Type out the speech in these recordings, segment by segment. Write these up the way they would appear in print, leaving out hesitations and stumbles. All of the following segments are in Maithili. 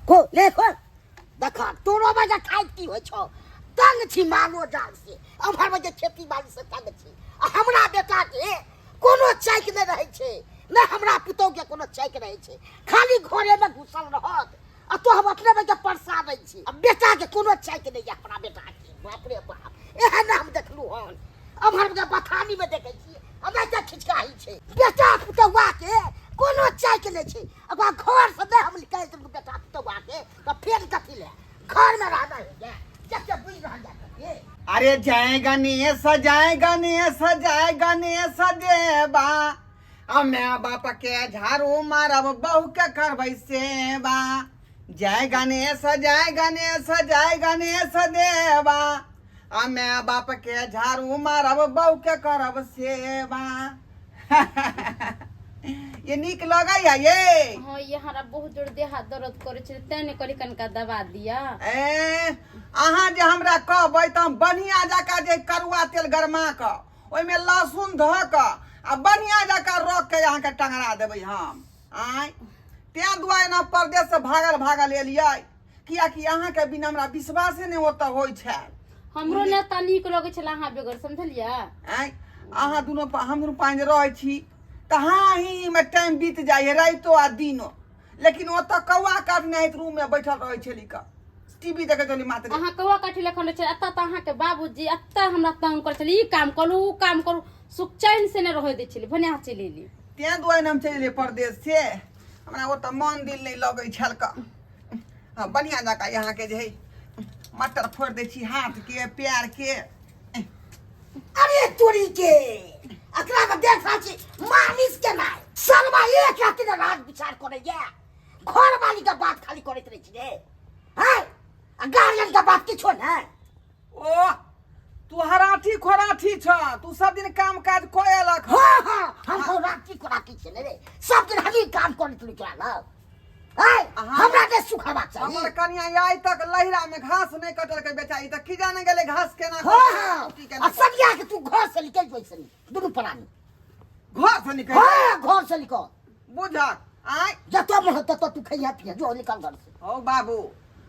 खो ले खो। देख तोरो वजह खाइत की होइ छौ, तंग छी मालो जाल से, अम्हर वजह खेती बाड़ी से तंग छी। आ हमरा बेटा के कोनो चैक नहि रहै छै, नहि हमरा पुतोह के कोनो चैक रहै छै, खाली घरे में घुसल रहत। आ तो हम अपने वजह परसाबै छी। आ बेटा के कोनो चैक नहि यऽ हमरा बेटा के। बाप रे बाप, एहन हम देखलहुँ हन अम्हर वजह बथानी में देखै छी, हमरा के खिचकाही छै। बेटा पुतहुआ के कोनो चैक नहि छै। ओकरा घर से नहि हम निकालि देलहुँ बेटा पुतहुआ के, तऽ फेर कथी ले घर में रहना है, जते बुझि रहल जा तते। अरे जय गणेश जय गणेश जय गणेश देवा, आ my बाप के झाड़ू मारब बहू के करबै सेवा। जय गणेश जय गणेश जय गणेश देवा, आ my बाप के झाड़ू मारब बहू के करब सेवा। ये नीक लगैया ये? हाँ, ये हमरा बहुत जोर देह हाथ दर्द करे छै, तें ने कहली कनिका दबा दिया। ए अहाँ जे हमरा कहबै तऽ हम बढ़िया जकाँ जे करुआ तेल गरमा कऽ ओहिमे लहसुन धऽ कऽ आ बढ़िया जकाँ रख के अहाँके टंगरा देबै हम। आँय, तें दुआरे ने परदेश से भागल भागल एलियै, कियाकि अहाँके बिना हमरा विश्वासे नहि ओतऽ होइ छल। हमरो नेता नीक लगै छल अहाँ बगैर, समझलियै? आँय, अहाँ दुनू हम दुनू पानि जे रहै छी तऽ हाँ ही में टाइम बीत जाइ है राइतो आ दिनो, लेकिन ओतऽ कौआ काटने होइत रूम में बैठल रहै छली कऽ टीवी देखै छली मात्र। अहाँ कौआ काटि लखन रहै छलै, एतऽ तऽ अहाँके बाबूजी एतऽ हमरा तंग करै छलै, ई काम करू उ काम करू, सुख चैन से नहि रहै दै छलै, भने अहाँ चलि एली। तें दुआरे हम चलि एलियै परदेश से, हमरा ओतऽ मन दिल नहि लगै छल कऽ। हाँ बढ़िया जकाँ अहाँके जे है मटर फोड़ि दै छी हाथ के पैर के। अरे तोरी के एकरा में देख रहल छी मालिश के नाय सलमा एक राति ने राज विचार करैया, घर वाली के बात खाली करैत रहै छी रे। हैं, आ गार्जियन के बात किछो ने। ओ तू हराठी खोराठी छ, तू सब दिन काम काज कऽ एलक। हाँ हाँ, हम खोराठी खोराठी छियै ने रे, सब दिन हमी काम करैत रहै तोरा लग। हैं, हमरा के सुख हेबाक चाही। हमर कनिया आइ तक लहिरा में घास नहीं कटलकै बेचारी, तऽ की जाने गेलै घास केना हाँ, कटतै, हाँ। कुट्टी केना आ सरिया के तू घर से निकल जो सनी दुनू प्राणी घर से निकल। हाँ, घर से निकल। बुझक आय जतो मन ततो तू खइया पिया, जो निकल घर से। हौ बाबू,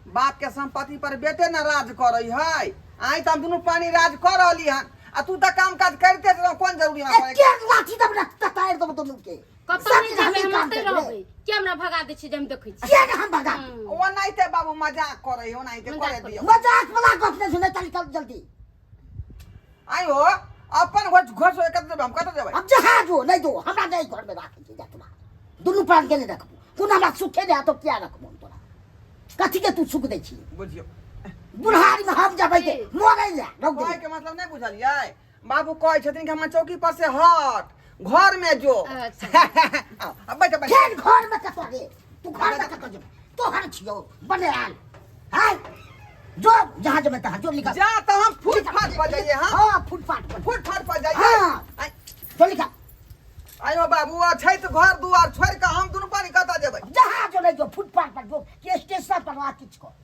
बाप के संपत्ति पर बेटे न राज करै है। आइ तऽ हम दुनू प्राणी राज कऽ रहली हन, आ तू तऽ काम काज करिते छलहुँ, कोन जरूरी है करे के? एके लाठी दब ना ततार दब दुनू के। कतौ सब नहि दिन जेबै, हमही हम काम ओतै करबै। रहबै। के हमरा भगा दै छै जे हम देखै छी? किया ने हम भगा दी? ओनाहिते बाबू मजाक करै है, ओनाहिते मजाक करे करै। दियौ। मजाक वाला गप नहि सुनै, चल चल जल्दी। आइ हो अपन घर घर से कतऽ जेबै हम, कतऽ जेबै? अब जहाँ जो नहीं दो, हमरा नहीं घर में राखै छै, जा तोरा दुनू प्राण के नहीं रखबो, कोनो हमरा सुखे नहि हेतौ, किया रखबो हम तोरा? कथी के तू सुख दै छी? बुझियौ बुढ़ारी में हम जेबै के मरै ले रख दे। कहै के मतलब नहि बुझलियै बाबू, कहै छथिन कि हमर चौकी पर से हट घर में जो। अच्छा। आओ, अब बैठ बैठ। फेर घर में कतऽ रे? तू घर में कतऽ जेबै? तोहर छियौ बने आयल है, जो जहाँ जेबै तहाँ जो, निकल जा तऽ हम फुटफाट पर जाइए। हाँ हाँ, फुटपाथ पर, फुटफाट पर जाइए। हाँ। आइ जो निकल। आइयो बाबू, अछैत घर दुआर छोड़ि कऽ हम दुनू पानी कतऽ जेबै? जहाँ जो नहीं जो, फुटपाथ पर जो कि स्टेशन पर आ किछु कर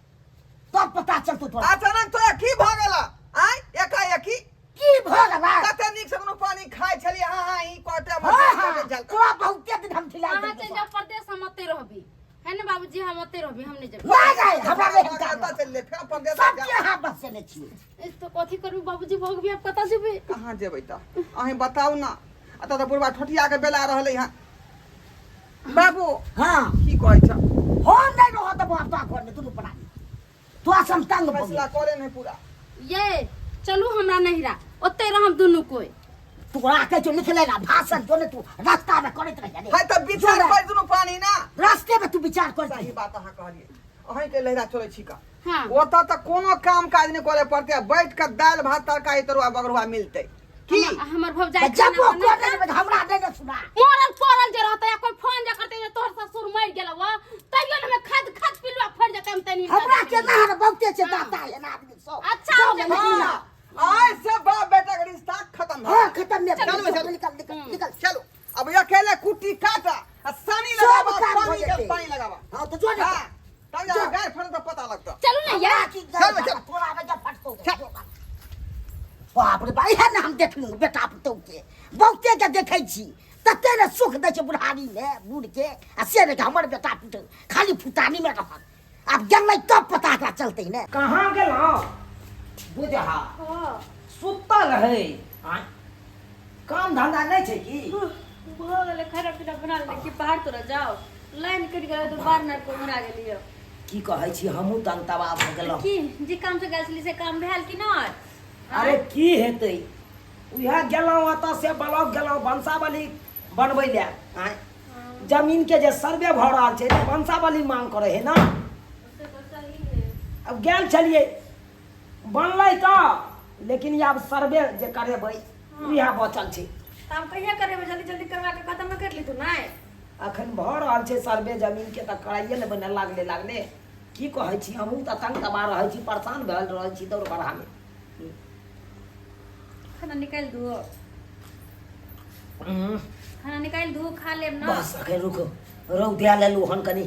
तब पता चलतो तोरा। अचानक तोरा की भऽ गेल आइ एकाएकी? की भऽ गेल? कते नीक से दुनू पानी खाइ छलियै, हाँ हाँ ई कटे हाँ हाँ, तोरा बहुते दिन हम खिला अहाँ देलियौ। चलि जाउ परदेश, हम ओतै रहबै। है ने बाबूजी, हम ओतै रहबै, हम नहि जेबै। नहि नहि, हमरा नहि हम कतऽ चलि फेर परदेश? सबके अहाँ बस से नहि छियै। ए, तऽ कथी करबै बाबूजी, भगबै आब कतऽ जेबै? कहाँ जेबै तऽ अहीं बताउ ने। एतऽ तऽ बुढ़बा ठोठिया के बेला रहलै हँ बाबू। हाँ, की कहै छ? हम नहि रहऽ देबो आब तोरा घरमे दुनू प्राणी, तोरा से हम तंग भऽ फैसला गेलियौ। करे नहीं पूरा। ये चलू हमरा नहिरा, ओतै रहब दुनू कोइ। तोरा कहै छौ लिख ले ना भाषण, जो ने तू रास्ता में करैत रहिया रे। है तऽ विचार जो ने कर दुनू पानी ना रास्ते में तू विचार करैत सही रही। बात अहाँ कहलियै, अहीं के लहरा चलै छी का। हाँ। ओतऽ तऽ कोनो काम काज नहि करे पड़तै, आ बैठ कऽ दालि भात तरकारी तरुआ बगरुआ मिलतै की? हमर भौजाई तऽ जब खाना ओ बनेतै। कर देबै हमरा नहि ने सुना। मरल पड़ल जे रहतै, आ कोई फोन जे करतै जे तोहर ससुर मरि गेलौ, तैयो ने हमे खद खद पिलुआ फड़ि जेतै, हम तनी हमरा के ना हर बहुते छै हाँ। दाता है ना आदमी सब। अच्छा, जाओ हम ने देखै निकल। हाँ, आइ से बाप बेटा के रिश्ता खत्म भऽ हाँ गेल। खत्म नहीं। चलू, चलू। निकल निकल निकल। चलू, अब अकेले कुट्टी काटा आ सानी सब लगाबा, काम पानी भऽ के जेतै। पानी लगाबा। हाँ तो जो ने हाँ, तब जा जो। गाय फड़त तऽ पता लगतौ। चलू ने यार। चलू, चलू। तोरा बजा फटतो। चल। बाप रे बाप, इएह ने हम देखलहुँ बेटा पुतहु के, बहुते के देखै छी तते ने सुख दै छै बुढ़ारी में बूढ़ के, आ से ने हमर बेटा पुतहु खाली फुटानी में रहत। आब गेलै तब पता एकरा चलतै ने। कहाँ गेलहुँ बुझहा? हाँ। सुतल है आँय? काम धंधा नहि छै की? भऽ गेलै, खाना पीना बना लेने कि बाहर तोरा जाओ, लाइन कटि गेलै तऽ बाहर नहि कोहरा गेलियै। की कहै छी, हमहूँ तंग तबाह भऽ गेलहुँ। की जे काम से गेल छली से काम भेल कि नहि? अरे की हेतै, उएह गेलहुँ ओतऽ से ब्लॉक गेलहुँ वंशावली बनबै लए। आँय, जमीन के जे सर्वे भऽ रहल छै तऽ वंशावली मांग करै है ने। से तऽ सही है। अब गेल छलियै, बनलै तऽ, लेकिन आब सर्वे जे करेबै इएह बचल छै। तऽ हम कहिया करेबै? जल्दी जल्दी करवा के खत्म कर ली तू नहि। अखन भऽ रहल छै सर्वे जमीनके तऽ कराइए लेबै ने लागले लागले। की कहै छी, हमहूँ तऽ तंग तबाह रहै छी, परेशान भेल रहै छी दौड़ बड़हामे। खाना निकालि दू, खाना निकालि दू, खा लेब ना। बस अखन रुक, रौद दए लेलहुँ हन, कनि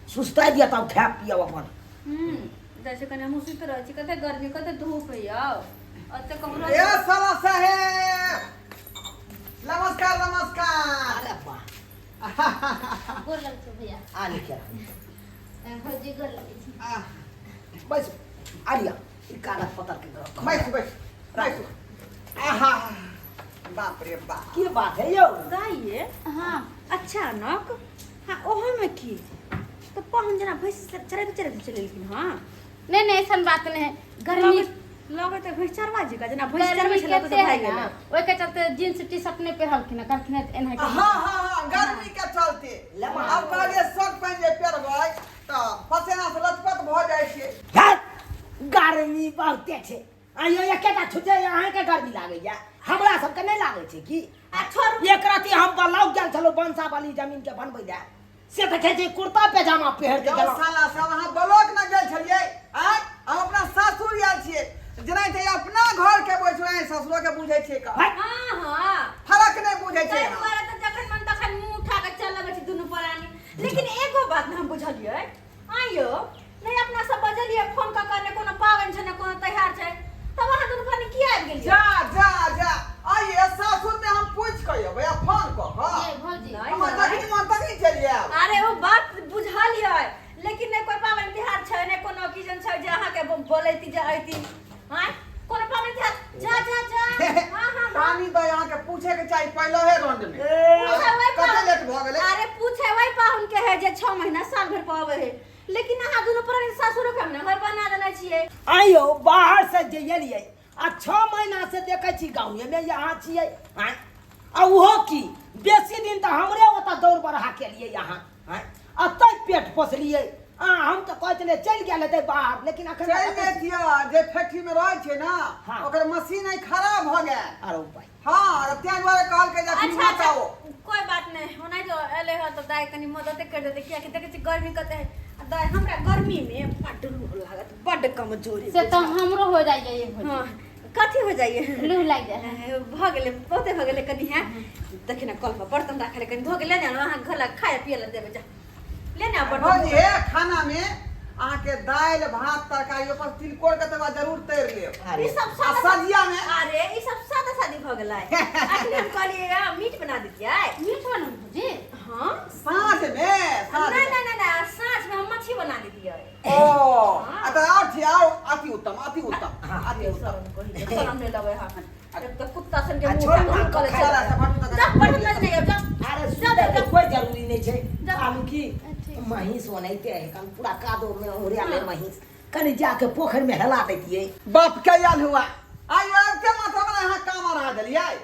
सुस्ताइ दिअ तब खायब पियब अपन। जाइ छै कनि हमहूँ सुति रहै छी। कते गर्मी, कते धूप है यौ, ओते कमरो। ए साला साहेब, नमस्कार नमस्कार। अरे वाह। गोर लगै छै भैया। आ लिखे। भौजी, गोर लगै छी। आह, बस आरिया, ई कागज पत्तर के बैस बैस बैस। आहा, बाप रे बाप। की बात है यौ? गाइए। हाँ, अचानक हाँ, ओहोमे की तऽ पाहुन जेना भैंस चरैत चरैत चलि एलखिन। हाँ। नहीं नहीं, ऐसन बात नहीं है। गर्मी लगैत है भैंस चरवा जी का जेना भैंस चरबै गर्मी छलै कते तऽ है भागि ना, गेलै। ओहिके चलते जींस टी शर्ट नहीं पहिरलखिन, कहलखिन एना। हाँ हाँ हाँ, गर्मी के चलते। लेमा। आब कहलियै शर्ट पैंट जे पहिरबै तऽ पसेना से लथपथ भऽ जाइ छै। हैत, गर्मी बहुते छै। आइयो एकेटा छुटे अहाँके गर्मी लागैया, हमरा सबके नहि लागै छै की? आ छोड़ू। एक राति हम बलौक गेल छलहुँ वंशावली जमीन के बनबै लए, से देखै छी कुर्ता पैजामा पहिर के यौ गेलहुँ। साला सब, अहाँ ब्लॉक न गेल छलियै? आँय, हम अपना सासुर आयल छियै, जेनाहिते अपना घर के बुझै छियै ससुरो के बुझै छियै का। हट। हाँ हाँ। फरक नहि बुझै छै। ताहि दुआरे तऽ जखन मन तखन मुँह उठा कऽ चल अबै छी दुनू प्राणी। लेकिन एगो बात ने हम बुझलियै, आइयो नहि अपना सब बजलियै फोन कऽ कऽ, ने कोनो पाबनि छै ने कोनो त्योहार छै, तब अहाँ दुनू प्राणी किया आबि गेलियै? जा जा जा, आइए सासुर में हम पूछ के अयबै आ फोन कऽ कऽ। ये भौजी। नहि, हमर नहि। जखनी मन तखनी चलि आयब। अरे ओ बात बुझलियै, लेकिन नहि कोइ पाबनि तिहार छै नहि कोनो ओकेजन छै जे अहाँके बोलैती जे अयती। आँय, कोनो पाबनि तिहार, जा जा जा, हाँ हाँ हाँ। पानी दऽ अहाँके पूछे के चाही पहिले हे राउंड में। पूछे वही कते पाहुन- लेट भऽ गेलै। अरे पूछे वही पाहुन के है जे 6 महीना साल भर पर अबै है, लेकिन अहाँ दुनू प्राणी सासुरो के हमने घर बना देने छियै। आइयो बाहर से जे एलियै आ 6 महीना से देखै छी गाँवे में यहाँ छियै। आँय, आ ओहो की बेसी दिन तऽ हमरे ओतऽ दौड़ बरहा केलियै यहाँ। आँय, अतै पेट पोसलियै। आ हम तऽ कहै छलियै चलि गेल हेतै बाहर, लेकिन अखन चलि जैतियै, जे फैक्ट्री में रहै छै ने हाँ। ओकर मशीन आइ खराब भऽ गेल। आरो उपाय। हाँ, तऽ ताहि दुआरे कहलकै जे अखनी अच्छा मत अच्छा आउ। कोई बात नहीं, ओना जो एले ह तऽ दाइ कनि मदद कर देते, कियाकि देखै छी गर्मी कते है। आ दाइ, हमरा गर्मी में बड्ड लू लागत, बड्ड कमजोरी। से तो हमरो हो जाइए ये भौजी। हाँ, कथी हो जाइए? लू लागि जाइ है। भऽ गेलै, बहुते भऽ गेलै। कनि है देखी ने, कल पर बर्तन राखल है, कनि धो के ले ने, अहाँ घर लग खाए पिए लए देबै, जा ले ने बर्तन। भौजी हे, खाना में अहाँके दालि भात तरकारी ऊपर तिलकोर के तरुआ जरूर तैर लेब। अरे ई सब आ सादा सजिया में अरे ई सब सादा सादी भऽ गेलै। अखनी हम कहलियै आ, मीट बना देतियै। मीट बनल भौजी? हाँ। साँझ में, साँझ नहीं में। नहीं नहीं नहीं, साँझ में हम मच्छी बना देतियै। ओ आ तऽ आओर छी, आओर अति उत्तम, अति उत्तम, अति उत्तम। शरम कही, शरम नहीं लगे है एक तऽ कुत्ता सन के आ मुंह छोड़ उठा ना, के कॉलेज खाय चल ला, सब हटू तऽ जा, बर्तन मज नहीं अब जा। अरे जा, सुतै के जा। कोई जरूरी नहीं छै। जा। आलू की महींस ओनाहिते है, कन पूरा कादो में ओरिया ले महींस, कनि जाके पोखरि में हेला दैतियै। बाप के आयल हुआ आइ आबिते मात्र हमरा अहाँ काम रहा देलियै।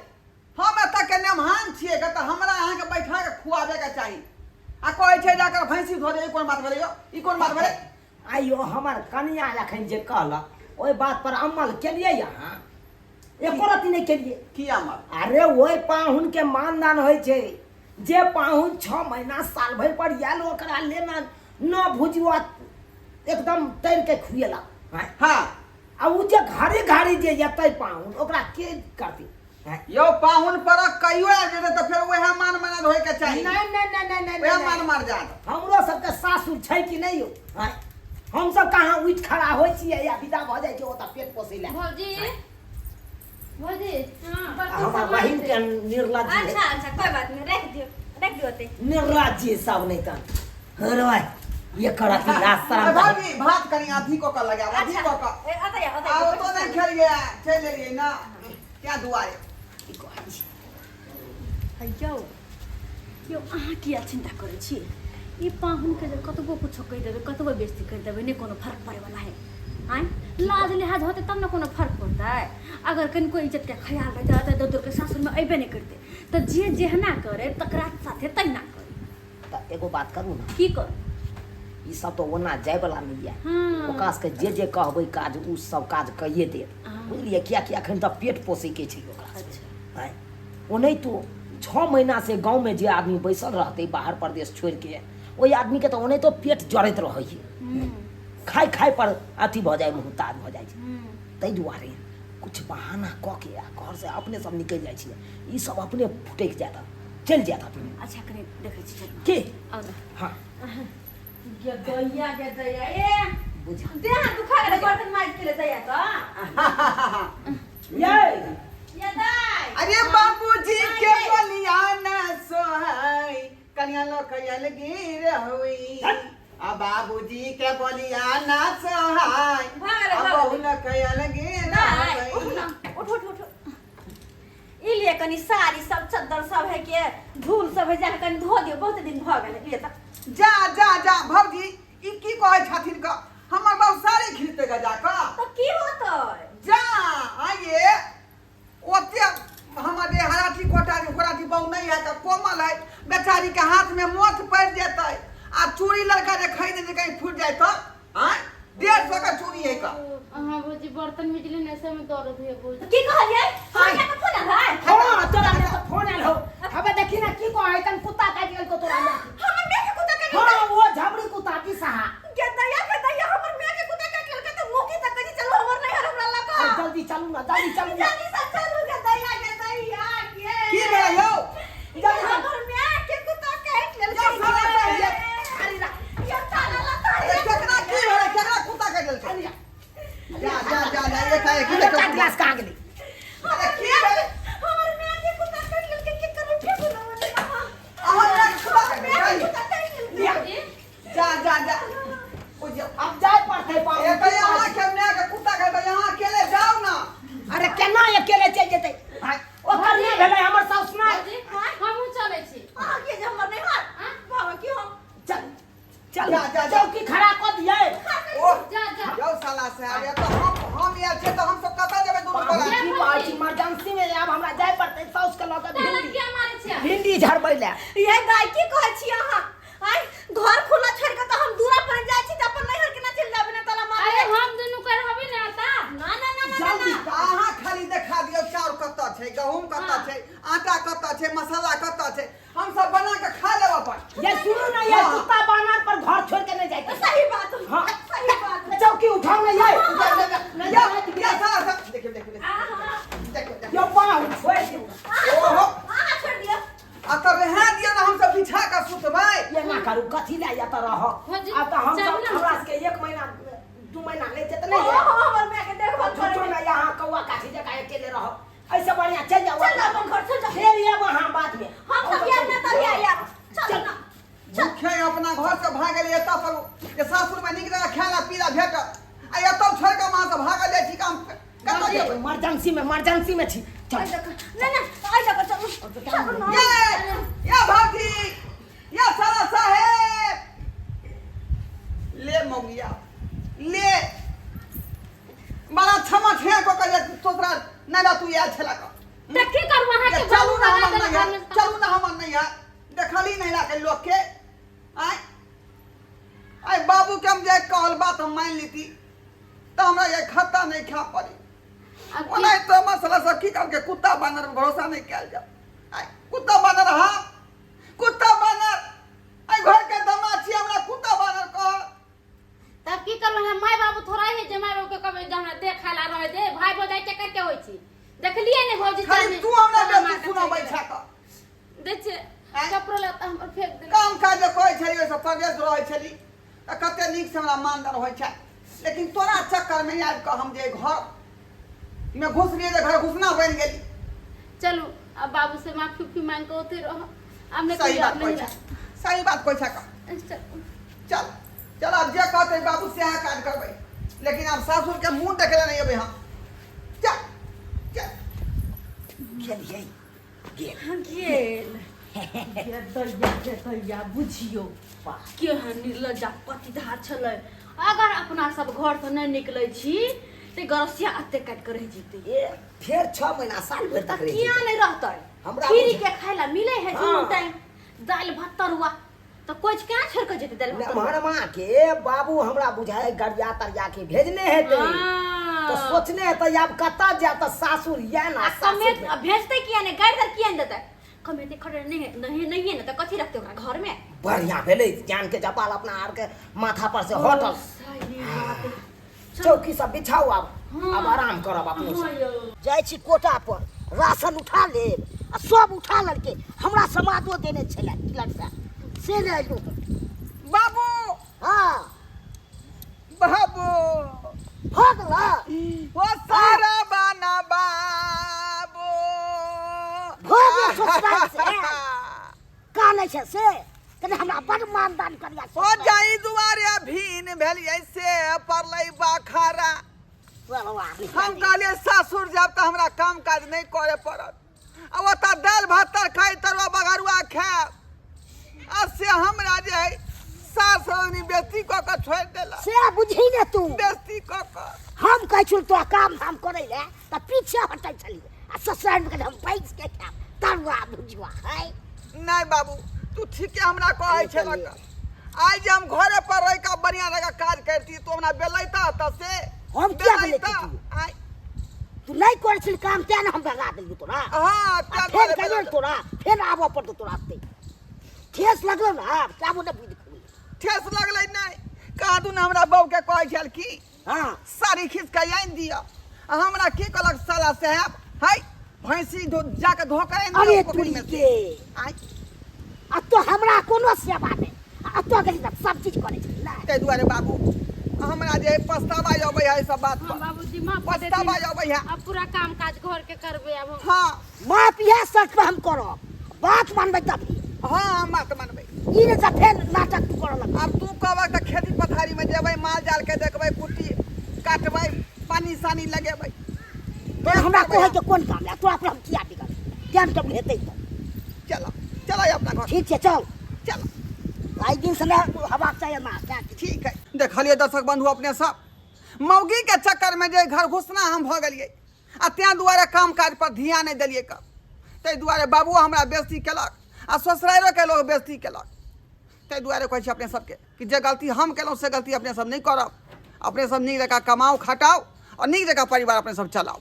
हम एतऽ के नेमहान छियै तऽ हमरा अहाँके बैठा के खुआबे के चाही, आ कहै छै जाकर भैंसी धो दे। ई कोन बात भेलै यौ? ई कोन बात भेलै? आइयो हमर कनिया अखन जे कहलक ओहि बात पर अमल केलियै अहाँ? एको रत्ती नहि केलियै। की अमल? अरे ओहि पाहुन के मानदान होइ छै जे पाहुन 6 महीना साल भरि पर आयल, ओकरा लेना न भुजुआ एकदम तैर के खुएला। आँय? हाँ। आ ओ जे घड़ी घड़ी जे एतै पाहुन, ओकरा के करतै? आँय? यौ, पाहुन परक कहियो आबि जेतै तऽ फेर वएह मान मनाद होइके चाही। नहि नहि नहि नहि नहि वएह नहि। मान मार जात। हमरो सबके सासुर छै कि नहि यौ? आँय? हमसब कहाँ उठि खड़ा होइ छियै या विदा भऽ जाइ छियै ओतऽ पेट पोसै लए। भौजी, भौजी। हाँ। बर्तन आ हमर सब बहिन माजि के दे। निर्लज है। अच्छा अच्छा, कोई बात नहीं, रख दियो, रख दियो ओते। निर्लज सब नहि तऽ हरवाय। ये करत लाज शरम तऽ भाभी भात कनि अथी कऽ कऽ लगायब अथी कऽ कऽ ए अतै अतै आ ओ तो नहि खेलियै चलि एलियै ने क्या दुआरे की कहै छी यौ यौ अहाँ किया चिन्ता करै छी ई पाहुनके जे कतबो कुछो कहि देबै कतबो बेइज्जती करि देबै नहि कोनो फर्क पड़ैवला है आँय लाज लिहाज होतै तब ने कोनो फर्क पड़तै अगर कनिको इज्जतके ख्याल रहतै तऽ दोसरके सासुरमे अयबे नहि करतै तऽ जे जेहना करे तकरा साथे तहिना करे तऽ एगो बात करू ने की करू ई सब तऽ ओना जायवला नहि यऽ हँ ओकरा सबके जे जे कहबै काज ओ सब काज कइए देत हँ। बुझलियै किएकि एखन तऽ पेट पोसैके छै ओकरा सबके। अच्छा आँय ओनाहितो 6 महीना से गाँवमे जे आदमी बैसल रहतै बाहर परदेश छोड़िके ओहि आदमीके तऽ ओनाहितो पेट जरैत रहै हूँ खाय खाय पर अथी भऽ जाइ मुँह भऽ जाइ छै हूँ ताहि दुआरे किछु बहाना कऽ के आ घरसँ अपने सब निकलि जाइ छियै ई सब अपने फुटकि जायत चलि जायत अपने अच्छा कनि देखै छी चलू की आउ ने हँ गे दैया गे दैया ए बुझा देह हाथ दुखा गेलै बर्तन माजि के ले दैया तऽ ये ये दाइ अरे बाबूजी के बोलिया न सोहई कनिया लोक गिर हुई आ बाबूजी के बोलिया न सोहाई भऽ गेलै, आ भऽ बहू गेलै। लोक गिर दाइ उठ हुई न उठ उठ उठ ई लिए कनि साड़ी सब चद्दर सब है के धूल सब है जाके कनि धो दियौ बहुत दिन भऽ गेलै लिए तऽ जा जा जा भौजी ई की कहै छथिन क हमर बाबू साड़ी खींचते ग जा कऽ तऽ की होतै जा आइए ओते हमर जे हराठी कोटारी घोराठी बहु नहीं है तऽ कोमल है बेचारी के हाथ में मोच पड़ि जेतै आ चूड़ी लड़का जे खरीद जे कहीं फूटि जाय तऽ आँय 150 का चूड़ी है का अहाँ भौजी बर्तन बिजली ने से में दर्द है भौजी की कहलियै हमरा के फोन आयल है हाँ तोरा ने तो फोन आयल हो हबे देखी ना की कहै तन कुत्ता काटि गेल को तोरा ने हमर माय के कुत्ता काटि हाँ वो झबरी कुत्ता की सहा के दैया के दैया हमर माय के कुत्ता काटि लेलकै तऽ मुँह की तकै छी चलू हमर नैहर हमरा लऽ कऽ अरे जल्दी चलू ना जल्दी चलू ना जल्दी से चलू के दैया के दैया के की भेलै यौ जल्दी चल। हमर माय के कुत्ता काटि लेलकै यौ साला साहिब। अरे रा यौ ताला लता अरे केकरा की भेलै केकरा कुत्ता काटि लेलकै अरे रा जा जा जा जा एक एक अरे का गिलास कहाँ गेली अरे की भेलै हमर माय के कुत्ता काटि लेलकै के करू फेकू ना अहाँ हमरा कुत्ता काटि माय के लेलकै कुत्ता काटि लेलकै जा जा जा ओ जा अब जाय पड़तै बाबू ए तऽ यहाँ के माय के कुत्ता काटि यहाँ अकेले जाओ ना अरे केना अकेले चलि जेतै भाइ, ओकर नहि भेलै हमर साउस नहि भौजी हमहूँ चलै छी अहाँ के जे हमर नैहर बाबा की हम चल चल जा, जा, जा। चौकी खड़ा कऽ दियै ओ जा जा यौ साला साहब ये तऽ हम आयल छियै तऽ हम सब कतऽ जेबै दुनू बाबू गोरा की कहै छी इमरजेंसी में आब हमरा जाय पड़तै साउस के लऽ कऽ ताला भिंडी किया मारै छियै भिंडी झड़बै लए ये दाइ की कहै छी अहाँ आइ घर खुला छोड़ के तऽ हम दूरा पर जाइ छी तऽ अपन नैहर केना चलि जाबे ना ताला मार अरे हम दुनू कर हबे ना ता ना ना ना ना जल्दी। ना तऽ अहाँ खाली देखा दियौ चाउर कतऽ छै गहूम कतऽ छै आटा कतऽ छै मसाला कतऽ छै हम सब बना कऽ खा लेब अपन ये सुनू ना ये हाँ। कुत्ता बानर पर घर छोड़ के नहीं जाए सही बात हाँ। सही बात चौकी उठाओ ना ये जा, जा, जा। नहीं या, जाए या साला सब देखियौ देखियौ देखियौ आहा देखियौ देखियौ यो बाहु छोड़ दियौ ओहो आहा छोड़ दियौ आ तऽ रहए दियौ ने हम सब बिछा कऽ सुतबै ये ना करू कथी ले या तऽ रह भौजी, अब तऽ हम चलू सब ना। हमरा सबके एक महीना 2 महीना नहि छै तऽ नहि ओहो हमर माय के देखभाल झूठो करे ना यहाँ कौआ काठी जकाँ अकेले रहो ऐसे बढ़िया चल जाओ चल अपन घर चल जाओ फेर आयब अहाँ बाद में हम सब यार ना तभी आयब चल ना झूठे अपना घर से भागल एतऽ पर जे सासुर में नीक जगह खाना पीना भेटत आ एतऽ छोड़ि कऽ वहाँ से भागल जाइ छी काम कतऽ जेबै इमरजेंसी में छी चल आई देखो ना ना आई देखो चलू चलू ना ये ये भाभी ये साला साहेब ले मौगिया ले बड़ा क्षमा छे को कहे तोरा नहीं ला तू आयल छला का तऽ की करू अहाँ ये के चलू ना बाबू हमर बना नहीं है देलक घर में। चलू ना हमर नहीं है देखली नहीं ला के लोग के आय आय बाबू के हम जे कहल बात हम मान लीती तो हमरा ये खत्ता नहीं खा पड़ी अब की- ओना तो मसला सब की करके कुत्ता बानर पर भरोसा नहीं कयल जाओ आय कुत्ता बानर हाँ कुत्ता बानर आय घर के दमा छी हमरा कुत्ता बानर कह तब की करबै हम माय बाबू थोड़ा है जे माय बाबू के कहबै जे हमरा देखा ला रहे दे भाई भौजाई के करके होइ छी देखलियै ने भौजी खाली तू हमरा बेसी सुनाबै छा तऽ दै छियै आँय? कपड़ो लत्ता हमर फेंक देलक काम काज जे कहै छली ओहिसँ परदेश रहै छली तऽ कते नीकसँ हमरा मानदान होइ छै लेकिन तोरा चक्करमे आबि कऽ हम जे घर मे घुसलियै जे घर घुसना बनि गेली चलू अब बाबू से माफी उफी मांग के ओते रहो अब नहीं सही कहियो बात अब कहै नहीं छै सही बात कहै छै चलू चल चल आब जे कहतै बाबू सएह काज करबै लेकिन आब सासुर के मुंह देखे लए नहि अबै हम चल चल गेलियै गेल गेल दैया दैया बुझियो केहन निर्लज्जा पतिधा छलै अगर अपना सब घर से नहि निकलै छी ते गरसिया अते काटि के रहि जेतै ए फेर 6 महीना साल भरि तक रहि किया जेतै। नहि रहतै हमरा फ्री बुझ- के खाय ला मिलै है दुनू हाँ। टाइम दालि भात तरुआ तऽ कोच केना छोड़ि कऽ जेतै दालि भात तरुआ? नमहर माँ के बाबू हमरा बुझाय गरिया तरिया के भेजने हेतै हाँ। तऽ सोचने हेतै आब कतऽ जायब तऽ सासुर या ना आ सासुर कमेत मे। आ भेजतै किया नहि गाड़ि दर किया नहि देतै कमेतै खटे नहि नहीं नहीं ने तऽ कथी रखतै ओकरा घर में बढ़िया भेलै ज्ञान के जपाल अपना आर के माथा पर से हटल सही बात। चौकी सब बिछाउ आब हाँ। आब आराम करब अपनो हाँ सब यौ। जाइ छी कोटा पर राशन उठा लेब आ सब उठा लेलकै हमरा समाजो देने छलै टिलर साहब से नहि अयलहुँ हँ। बाबू हँ बाबू भऽ गेलै ओ सारा बाना बाबू भऽ गेल ससुराल से। कानै छै से कने हमरा बड़ मानदान करिया ओ जाई दुआरे भीन भेलियै से पड़लै बखारा हम कहलियै सासुर जायब तऽ हमरा काम काज नहि करे पड़त आ ओतऽ दालि भात तरकारी तरुआ बघरुआ खायब आ से हमरा जे है सास रानी बेइज्जती कऽ कऽ छोड़ि देलक से बुझी ने तू बेइज्जती कऽ कऽ हम कहै छी तोरा काम धाम करै ले तऽ पीछे हटै छलियै आ ससुराल मे हम बैस के खायब तरुआ भुजुआ है नहि बाबू तू ठीके हमरा कहै छलक आइ जे हम घरे पर रहि कऽ बढ़िआँ जकाँ काज करती तू हमरा बेलैता तऽ से हम किया बेलैता? बेलैती? आइ तू नहि करै छली काम तें ने हम भगा देलियै तोरा हँ आ तें फेर दुआरे कहियो बेलैता। तोरा फेर आबऽ पड़तौ तोरा ओतै ठेस लगलो ने आब आबो ने बुझि खुल ठेस लगलै नहि कहाँ दुन हमरा बहूके कहै छल की हाँ साड़ी खींच कऽ आनि दिअ आ हमरा की कहलक साला साहेब है भैंसी धो जाके धो कऽ आनि अरे दिअ पोखरि तुरी में के आँय आ तो हमरा कोनो सेवा नहि आ तो गेली तऽ सब चीज करै छली ने ताहि दुआरे बाबू हमरा जे पछतावा अबै है सब बात हाँ पर बाबूजी माफ कर पछतावा देथिन अबै है अब पूरा काम काज घर के करबे अब हम हाँ माप इएह शर्त पर हम करब बात मानबै तभी हाँ हम बात मानबै ई नहि तऽ फेर नाटक तू करऽ लगबै आब तू कहबक तऽ खेती पथारीमे जेबै माल जाल के देखबै कुट्टी काटबै पानी सानी लगेबै तोरा हमरा कहै के कोन काम है तोरा पर हम किया बिगड़ टाइम टेबुल हेतै तऽ चलो चलो अपना घर ठीक छै चल चलो आइ दिन से नहि हेबाक चाही एना ठीक है देखलियै दर्शक बंधु अपने सब मौगी के चक्कर में जे घर घुसना हम भऽ गेलियै आ तेँ दुआरे काम काज पर ध्यान नहि देलियै कऽ ताहि दुआरे बाबुओ हमरा बेइज्जती केलक आ ससुराइरोके लोक बेइज्जती केलक ताहि दुआरे कहै छी अपने सबके कि जे गलती हम केलहुँ से गलती अपने सब नहि करब अपने सब नीक जकाँ कमाउ खटाउ आओर नीक जकाँ परिवार अपने सब चलाउ।